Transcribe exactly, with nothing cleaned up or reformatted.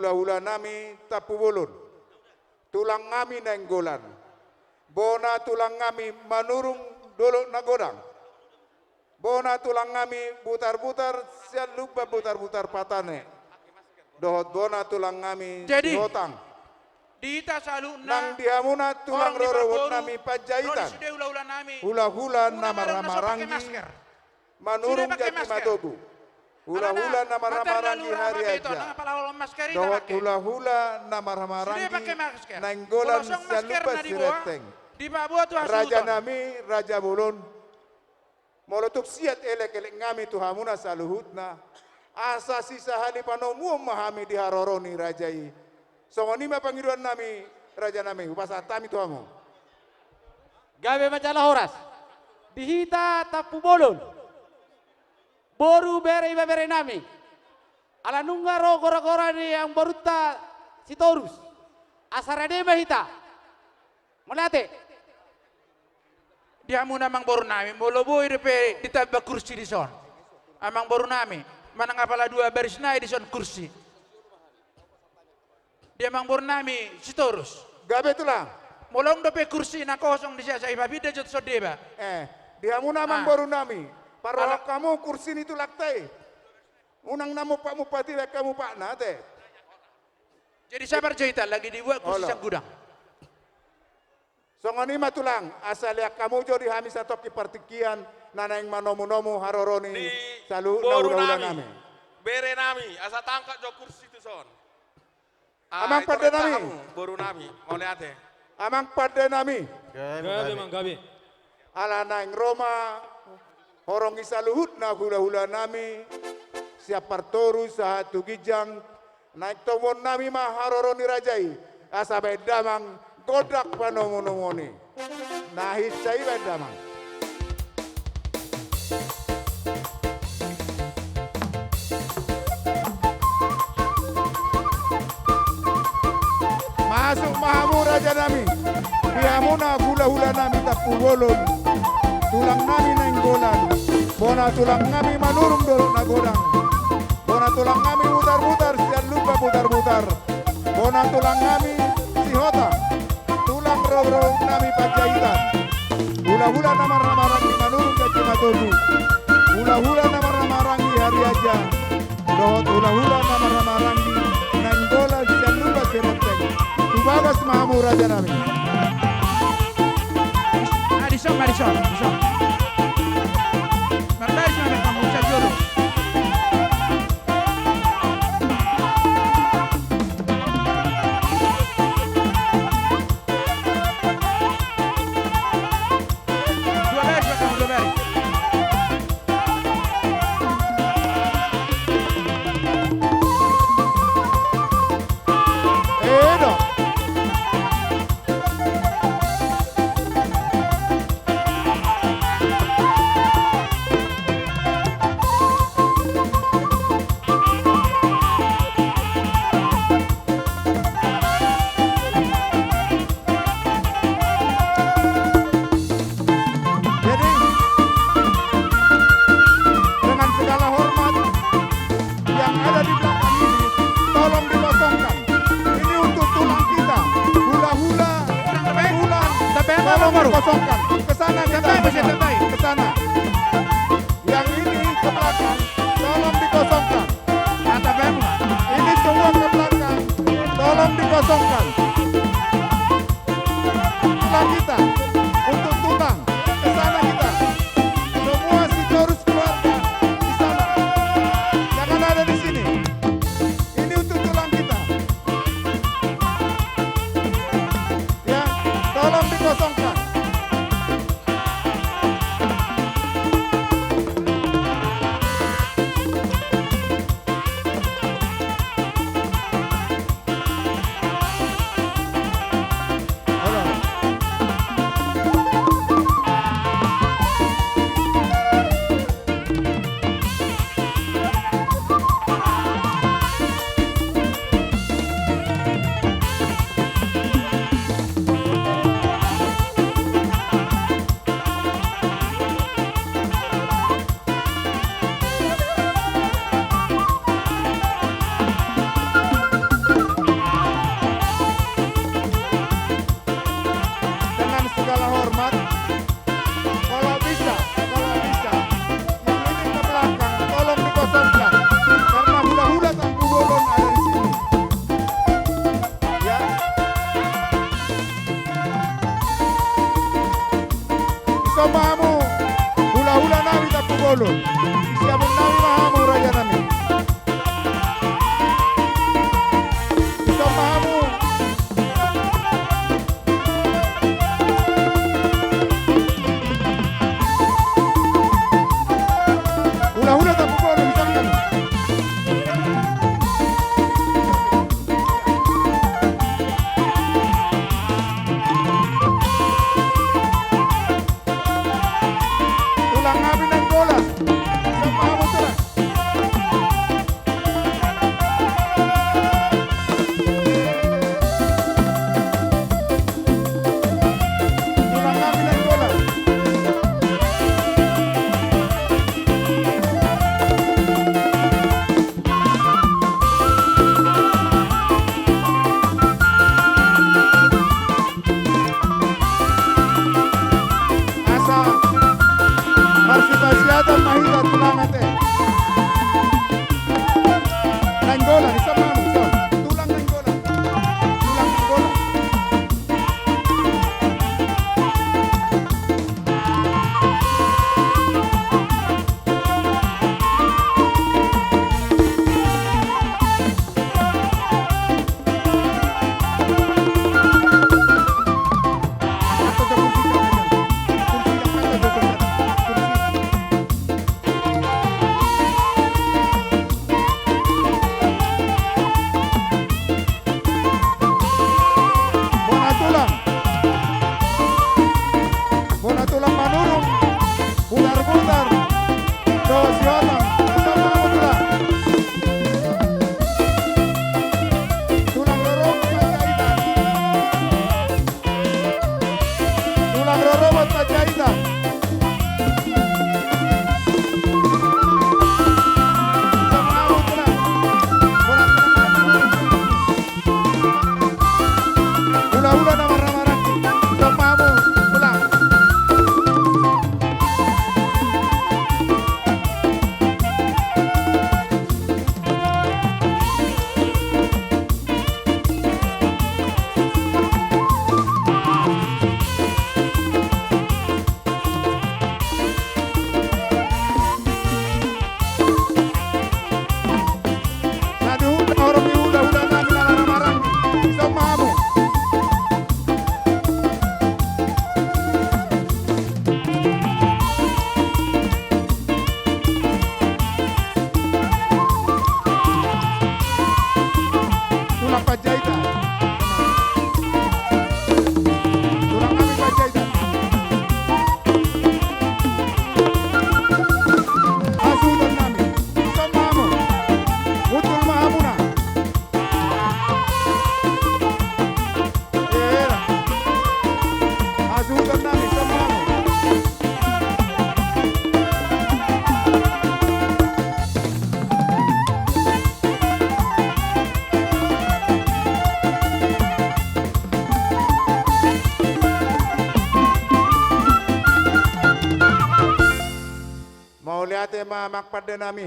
hulahulanami Tampubolon, tulangnami Nainggolan, bona tulangnami Manurung Dolok Nagodang, bona tulangnami Butarbutar sian Lumban Butarbutar Patane, dohot bona tulangnami Jadi, Sihotang. Di hita saluhutna, nang di hamuna tulang rorobotnami Panjaitan, hulahulanami, hulahula na marhahamaranggi Manurung Jati Matogu, hulahula na marhahamaranggi Hariaja, dohot hulahula na marhahamaranggi Nainggolan sian Lumban Sirenteng, rajanami, raja bolon. Molo tung siat elekeleknami tu hamuna saluhutna, asa sisahali panomuon ma hami di haroro ni raja i. Songon i ma pangidoannami, rajanami, hupasahat hami tu hamu. Gabe ma jala horas. Di hita Tampubolon, boru, bere, ibeberenami, ala nunga ro goragora ni amangborunta Sitorus, asa rade ma hita. Mauliate. Di hamuna amangborunami, molo boi dope ditamba kursi dison, amangborunami, manang apala dua baris nai dison kursi. Di amangborunami Sitorus, gabe tulang. Molo adong dope kursi na kosong di siasa, ipapinda jo tu son deba. Eh, di hamuna amangborunami, parrohahon hamu kursi ni tulangta i. Unang na mumpatmumpat i, baen hamu patna ate. Jadi sabar jo hita, lagi dibuat kursi sian gudang. Songon i ma tulang, asa lean hamu jo di hami satongkin partingkian na naeng manomunomu haroro ni saluhutna hulahulanami. Berenami, asa tangkas jo kursi tu son. Amang pandenami, borunami, mauliate. Amang pandenami. Gabe, gabe. Ala naeng ro ma horong ni saluhutna hulahulanami, sian partoru sahat tu ginjang, naeng tomuonnami ma haroro ni raja i, asa baen damang gondang panomunomuon i. Na hinsa i baen damang. Masuk ma hamu rajanami, di hamuna hulahulanami Tampubolon, tulangnami Nainggolan, bona tulangnami Manurung Dolok Nagodang, bona tulangnami Butarbutar sian Lumban Butarbutar, bona tulangnami Sihotang, tulang rorobotnami Panjaitan, hulahula na marhahamaranggi Manurung Jati Matogu, hulahula na marhahamaranggi Hariaja, dohot hulahula na marhahamaranggi Nainggolan sian Lumban Sirenteng. Tu bagas ma hamu rajanami. Ah, dison ma, dison, dison. Marbaris ma hamu sian jolo. Siapon nami ma hamu, raja nami. Dison ma hamu. Hulahula Tampubolon, dison hamu. Tulang nami Nainggolan. Dison ma hamu, tulang. Tulang nami Nainggolan. Asa marsipasiatan ma hita, tulang, ate. Nainggolan, dison ma hamu, dison. Tulang Nainggolan. Tulang Nainggolan. Bona tulang. Bona tulang Manurung. Butar-butar. Dohot Sihotang. Dison ma hamu, tulang. Tulang rorobot Panjaitan. Tulang rorobot Panjaitan. Dison ma hamu, tulang. Bona tulang. Hulahula na marhaha maranggi. Dison ma hamu, tulang. Na di hula, horong ni hulahula nami na marhaha maranggi. Dison ma hamu. Tulang Panjaitan. Tulang nami Panjaitan. Hasuhuton nami. Dison ma hamu. Hundul ma hamuna. Hera. Hasuhuton nami, dison ma hamu. Mauliate ma amang pande nami.